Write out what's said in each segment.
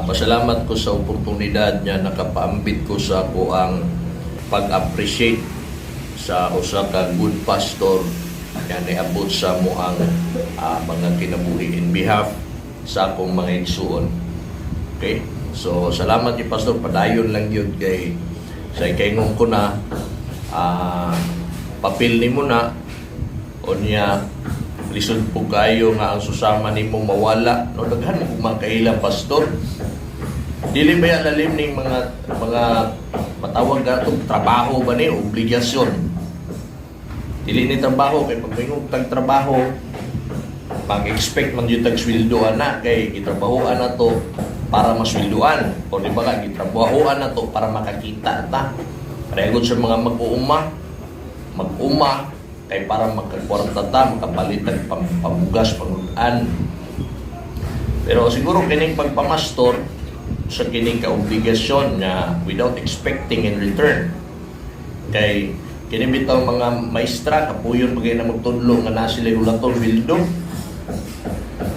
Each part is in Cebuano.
Pasalamat ko sa oportunidad niya nakapaambit ko sa akoang pag-appreciate sa usa ka good pastor nga niabot sa amoang mga kinabuhi in behalf sa akong mga igsuon. Okay? So salamat ni Pastor, padayon lang gyud kay sa ikaingon ko na papel nimo na. Unya lisod po kayo nga ang susama nimo mawala, no? Daghan mo kung mga kailang pastor, dili ba yan lalim ning mga matawag ka trabaho ba ni, obligasyon? Dili ni trabaho kay pag moingon tag trabaho, pag-expect man gyud tag sweldoan na, kay gitrabahoan na to para masweldoan, o di ba ka gitrabahoan na to para makakita ta. Pareho sa mga mag-uuma, mag-uma kay para magkakwarta ta, makapalit tag pambugas, pangudan. Pero siguro kining pagpamastor sa kining kaobligasyon nga without expecting in return, kay kini bitaw mga maestra, kapuyon pag na magtudlo nga na sila hulaton sweldo.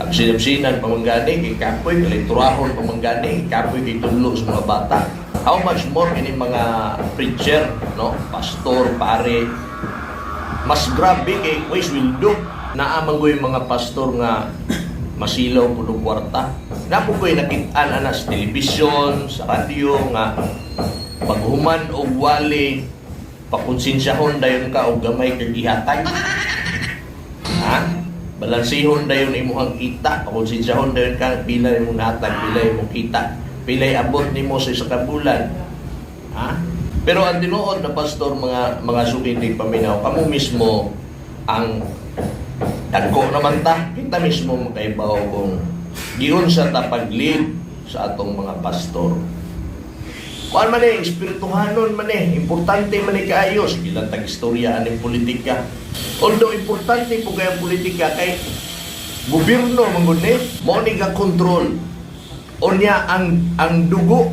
Absin-absinan pa man gani kay kapoy, kaliturahon pa man gani, kapoy kay tudlo sa mga bata. How much more kini mga preacher, no, pastor, pare, mas grabe kay way sweldo. Naa man goy mga pastor nga masilaw pud og kwarta. Na po ko'y nakit-an ana sa telebisyon, sa radyo, nga paghuman og wali, pakonsensyahon dayon ka og gamay kag gihatag. Ha? Balansihon dayon imuhang kita, pakonsensyahon dayon ka pila imong nahatag, pila imong kita, pilay abot nimo sa isa ka bulan. Ha? Pero ang tinuod na pastor, mga suki paminaw, kamo mismo ang dagko naman ta, kita mismo makaibaw kung giunsa ta pag-lead sa atong mga pastor. Kuan man eh, espirituhanon man eh, importante man eh kaayo, sige lang tag istorya aning politika. Although importante po kay ang politika kay gobyerno man gud ni, mao ni ga control. Unya ang dugo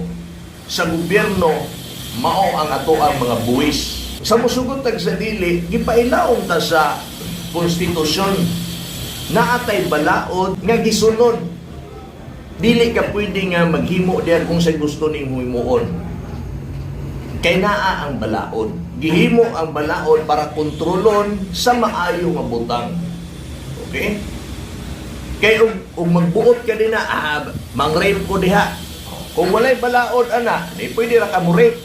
sa gobyerno mao ang ato ang mga buwis. Sa musugot tag sa dili, gipailawom ta sa konstitusyon. Naatay balaod nga gisunod. Dili ka pwede nga maghimo diyan kung sa gusto nimo himuon. Kay naa ang balaod. Gihimo ang balaod para kontrolon sa maayo nga butang. Okay? Kay ug magbuot ka din na, mang-rape ko diha. Kung walay balaod ana, di pwede ra ka mo rape.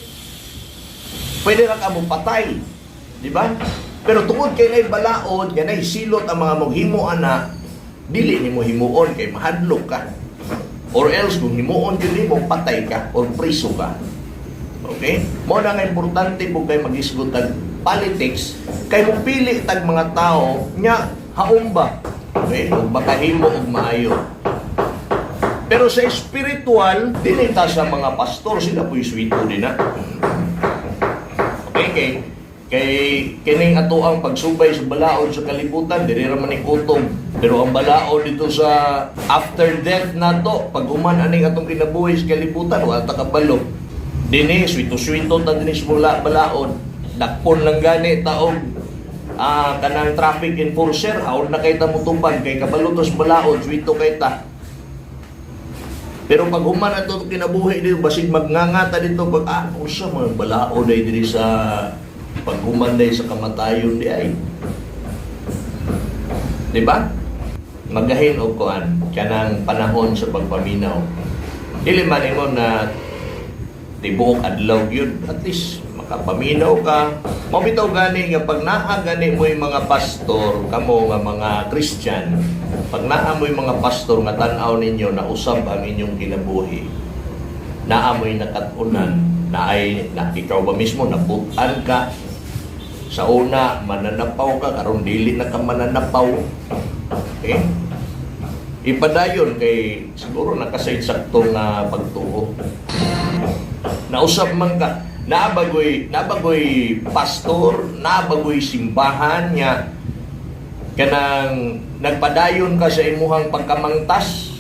Pwede ra ka mo patay. Di ba? Pero tungod kay nay balaod, nga nay silot ang mga moghimo ana, dili nimo himuon kay mahadlok ka. Or else kung himuon gyud nimo, patay ka or priso ka. Okay? Mo na nga importante po kay magisgot tag politics kay mo pili tag mga tao nya haom ba. Okay? Ug makahimo og maayo. Pero sa spiritual, dili ta sa mga pastor, sila po'y sweldo din na. Okay, kay kining ato ang pagsubay sa balaod sa kalibutan, diri ra man ni kutob. Pero ang balaod dito sa after death nato, pag human aning atong kinabuhi sa kalibutan, wala ta kabalo. Dini swito-swito ta dinhi sa mula balaod. Dakpon lang gani taog kanang traffic enforcer, haon na kay ta mutubag kay kabalo to sa balaod, swito kay ta. Pero pag human ato kinabuhi dito, basig magngangata dito pag usa mga balaod ay diri sa paghuman day sa kamatayon di ay. Di ba? Magahin og kuan kanang panahon sa pagpaminaw. Dili man ingon na tibuok adlaw gyud, at least makapaminaw ka. Mao bitaw gani nga pag naa gani mo'y mga pastor kamo nga mga Christian, pag naa mo'y mga pastor nga tan-aw ninyo na usab ang inyong kinabuhi, naa mo'y nakat-unan na ay na ikaw ba mismo nabutan ka sa una, mananapaw ka, karon dili na ka mananapaw, okay? Ipadayon kay siguro nakasay sakto nga pagtuo. Nausap man ka, nabagoy pastor, nabagoy simbahan nga kanang nagpadayon ka sa imuhang pagkamangtas,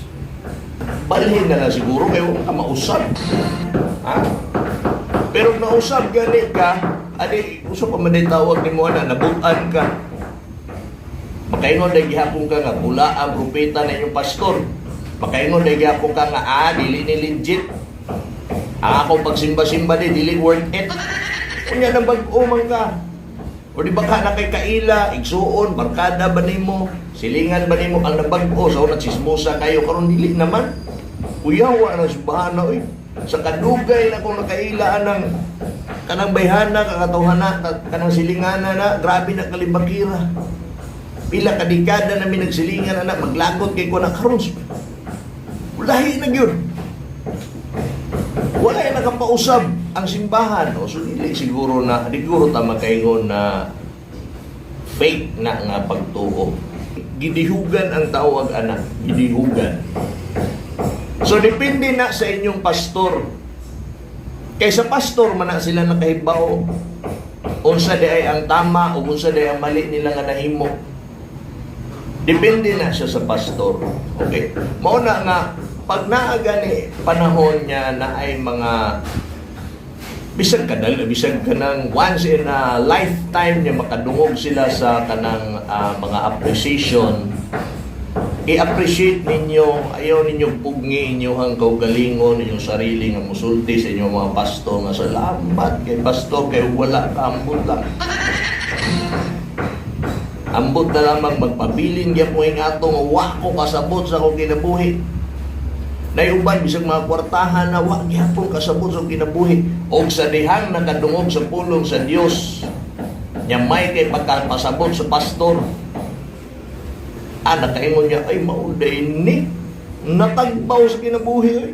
balhin na lang siguro kay wa ka mausab. Ha? Pero nausab gani ka, adi usa pa man day tawag nimo ana, nabutan ka. Makaingon day gihapon ka nga bula ang propeta na inyong pastor. Makaingon na gyapon ka nga, ah, dili ni legit. Ang akong pagsimba-simba di, dili worth it. Unya nang bag-o man ka. O di ba ka na kay kaila, igsuon, barkada ba nimo, silingan ba nimo ang nabag-o sa una chismosa kayo karon, dili naman. Kuyawa na simbahan na oy. Sa kadugay na kung nakaila anang kanang bayhana, kakatawhana, kanang silingana na, grabe na kalibakira. Pila ka dekada na mi nagsilingan ana, maglagot kay ko na karon. Ulahi na gyud. Wala yung nakapausab ang simbahan. O, so dili siguro na, di siguro ta makaingon na fake na nga pagtuo. Gidihugan ang tawag anak, gidihugan. So depende na sa inyong pastor. Kaysa pastor man na sila nakahibaw unsa di ay ang tama o unsa di ay ang mali nila nga nahimo. Depende na siya sa pastor. Okay? Mao na nga pag naa gani panahon niya na ay mga bisan kadal bisan kanang once in a lifetime niya makadungog sila sa kanang mga appreciation, i-appreciate ninyo. Ayaw ninyo pugngi inyong kaugalingon, inyong sarili nga musulti sa inyong mga pastor nga salamat kay pastor kay wala ka, ambot lang, ambot na lamang magpabilin gyapon ing ato nga wa ko kasabot sa akong kinabuhi. Naiuban bisag mga kwartahan na wa gyapon kasabot sa akong kinabuhi og sa dihang nakadungog sa pulong sa Dios nya may kay pagkapasabot sa pastor, nakaingon niya, ay mauday ni natagbaw sa kinabuhi ay.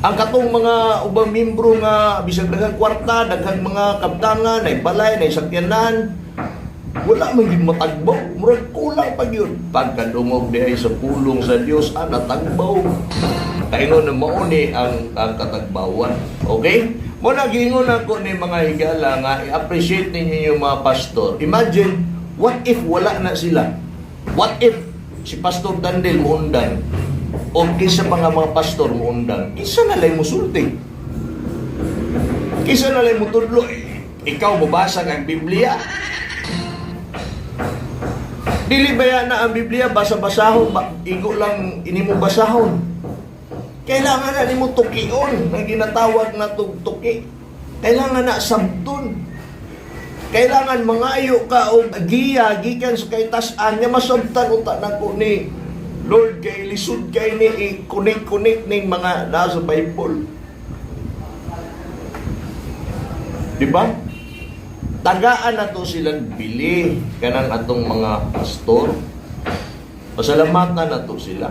Ang katong mga ubang membro nga bisag daghang kwarta, daghang mga kabtangan, nay balay, nay sakyanan, wala man gyud matagbaw. Murag kulang pa gyud. Pagkadungog di ay sa pulong sa Dios, natagbaw. Kaingon na mao ni ang katagbawan. Okay? Mo na giingon ako ni mga higala nga i-appreciate ninyo yung mga pastor. Imagine, what if wala na sila? What if si Pastor Dandel muundang o kinsa pa nga mga pastor muundang? Kinsa na lang musulti? Kinsa na lang mutudlo? Eh, ikaw mobasa kag Biblia? Dili ba yan na ang Biblia basa-basahon ba, igo lang ini mo basahon? Kailangan na nimo tukion na ginatawag na tugtuki. Kailangan na sabton. Kailangan mangayo ka og giya gikan sa kataas-an nga masabtan unta nako ni Lord kay lisod kay ni i-connect-connect ning mga nasa Bible. Di ba? Tagaan na to silang bili kanang atong mga pastor. Pasalamatan na to sila.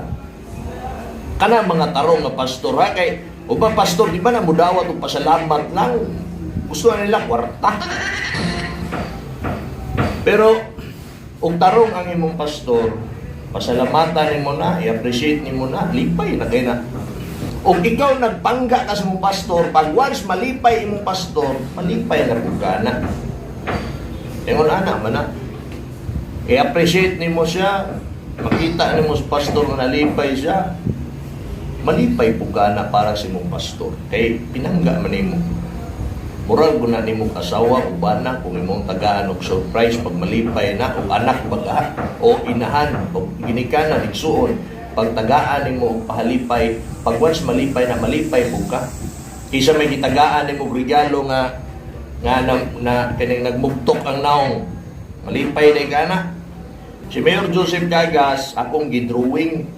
Kana mga tarong nga pastor ha, kay uban pastor di ba na mudawat og pasalamat lang. Gusto na nila kwarta. Pero og tarong ang imong pastor, pasalamatan nimo na, i-appreciate nimo na, lipay na kay na. Og ikaw nagpangga ka sa imong pastor, pag once malipay imong pastor, malipay na pud ka na. Ingon ana man na. I-appreciate nimo siya, makita nimo sa pastor nga nalipay siya, malipay pud ka na para sa imong pastor. Kay pinangga man nimo. Murag na nimo asawa o bana kung imong tagaan og surprise pag malipay na o anak ba ka o inahan o ginikanan, igsuon, pag tagaan nimo og pahalipay, pag once malipay na, malipay pud ka kaysa may gitagaan nimo og regalo nga nga na kining nagmugtok ang naong. Malipay na ka na. Si Mayor Joseph Cagas, akong gidrawing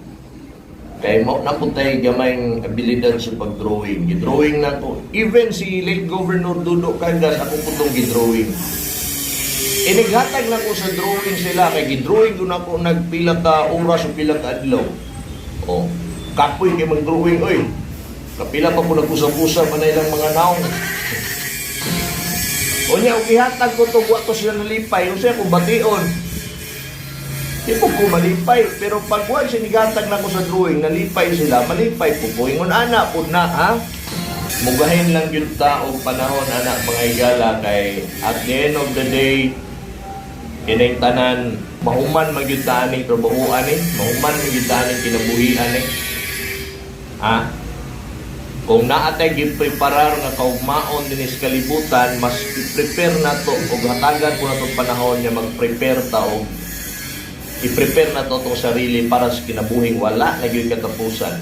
kay mo na pud tay gamayng abilidad sa pag-drawing. Gidrawing na ko. Even si late Governor Dudo Cagas, ako po tong gidrawing. Inighatag na ko sa drawing sila kay gidrawing ko na ko nagpila ka oras o pila ka adlaw. Oh, kapoy kay mag-drawing oy. Kapila pa po nag-usap-usap man ilang mga naong. Unya og ihatag ko to, wa to sila nalipay, unsa akong bation? Di po ko malipay, pero pag wa sinighatag na ko sa drawing, nalipay sila, malipay po ko. Ingon ana po na, ha? Mugahin lang yun ta og panahon anak mga higala kay at the end of the day, kining tanan, mahuman man gyud ta aning trabahoan eh, mahuman man gyud ta aning kinabuhian eh. Ha? Kung naa tay gipreparar nga kaugmaon dinhi sa kalibutan, mas i-prepare nato og hatagan po nato panahon nga mag-prepare ta og I-prepare na to itong sarili para sa kinabuhing wala na gyud katapusan.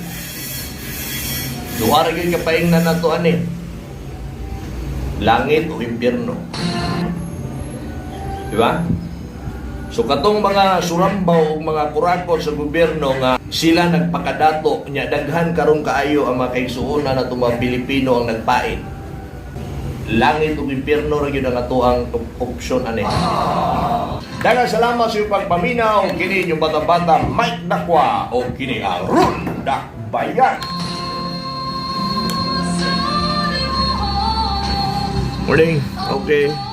Duha ra gyud kapaingnan nato ani. Langit o impyerno. Di ba? So katong mga surambaw ug mga kurakot sa gobyerno nga sila nagpakadato nya, daghan karon kaayo ang mga kaigsuonan nato, mga Pilipino, ang nagpain. Langit ug impyerno ra gyud ang atoang option ani. Daghang salamat sa iyong pagpaminaw. Kini inyong bata-bata Mike Dakwa o kini ang Rundakbayan. Morning. Okay.